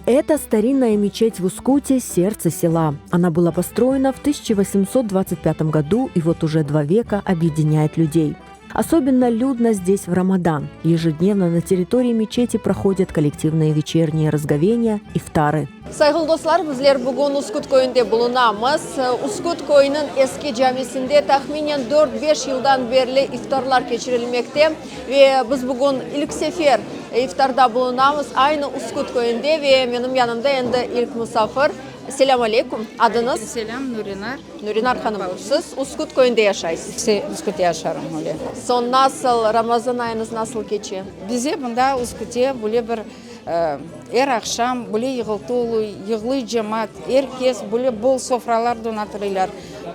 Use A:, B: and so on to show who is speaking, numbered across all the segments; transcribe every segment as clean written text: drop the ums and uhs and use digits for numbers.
A: Это старинная мечеть в Ускуте, сердце села. Она была построена в 1825 году и вот уже два века объединяет людей. Особенно людно здесь в Рамадан. Ежедневно на территории мечети проходят коллективные вечерние разговения ифтары.
B: Sayğılı dostlar, bizler bugün Uskut köyünde bulunamız. Uskut köyüniñ eski camisinde tahminen dört-beş yıldan berli iftarlar keçirilmekte. Ve biz bugün ilk sefer iftarda bulunamız, aynı Uskut köyünde ve menim yanımda endi ilk musafir. Selâm aleyküm! Adıñız?
C: Aleyküm selâm, Nurinar.
B: Nurinar hanım, siz Uskut köyünde yaşaysız?
C: Uskut'ta yaşarım, öyle.
B: Soñ nasıl, Ramazan ayıñız nasıl keçe?
C: Bize mında Uskut'te böyle bir er aqşam böyle yığıltı oluy, yığlıy cemaat, er kes böyle bol sofralar donatırıylar,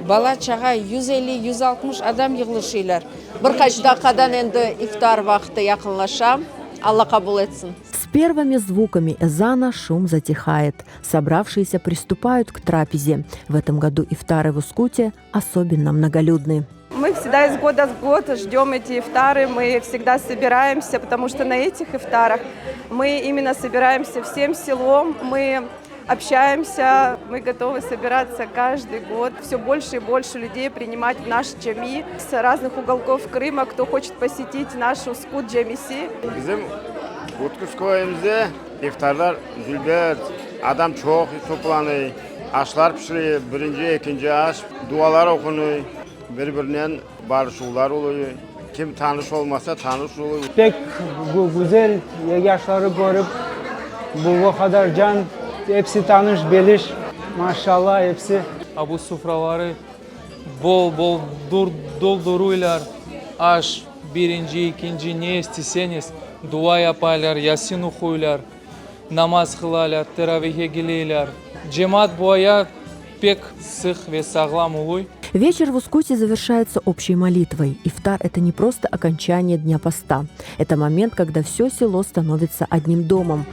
C: bala-çağa, 150, 160 adam yığılışıylar.
B: Bir qaç daqqadan endi iftar vaqtı yaqınlaşa. Alla qabul etsin.
A: S первыми звуками ezana шум затихает. Собравшиеся приступают к трапезе. В этом году ифтары в Ускуте особенно многолюдны.
D: Мы всегда из года в год ждем эти ифтары, мы всегда собираемся, потому что на этих ифтарах мы именно собираемся всем селом, мы общаемся, мы готовы собираться каждый год, все больше и больше людей принимать в наш джами с разных уголков Крыма, кто хочет посетить наш Ускут Джамиси.
E: Bizim Utkut köyümizde iftarlar dülber, adam çoq toplanıy, aşlar pişiriy, birinci, ekinci aş, dualar oqunıy, bir-birinen barışuvlar oluy, kim tanış olmasa, tanış oluy.
F: Pek güzel yaşları körip, bu qadar can, episi tanış, biliş, maşallah, episi.
G: A bu sofraları bol-bol dolduruylar, aş, birinci, ekinci, ne isteseñiz, dua yapaylar, Yasin oquylar, namaz qılalar, teravihge keleyler. Cemaat bu aya pek sıq ve sağlam oluy.
A: Вечер в Ускуте завершается общей молитвой. Ифтар – это не просто окончание дня поста. Это момент, когда все село становится одним домом.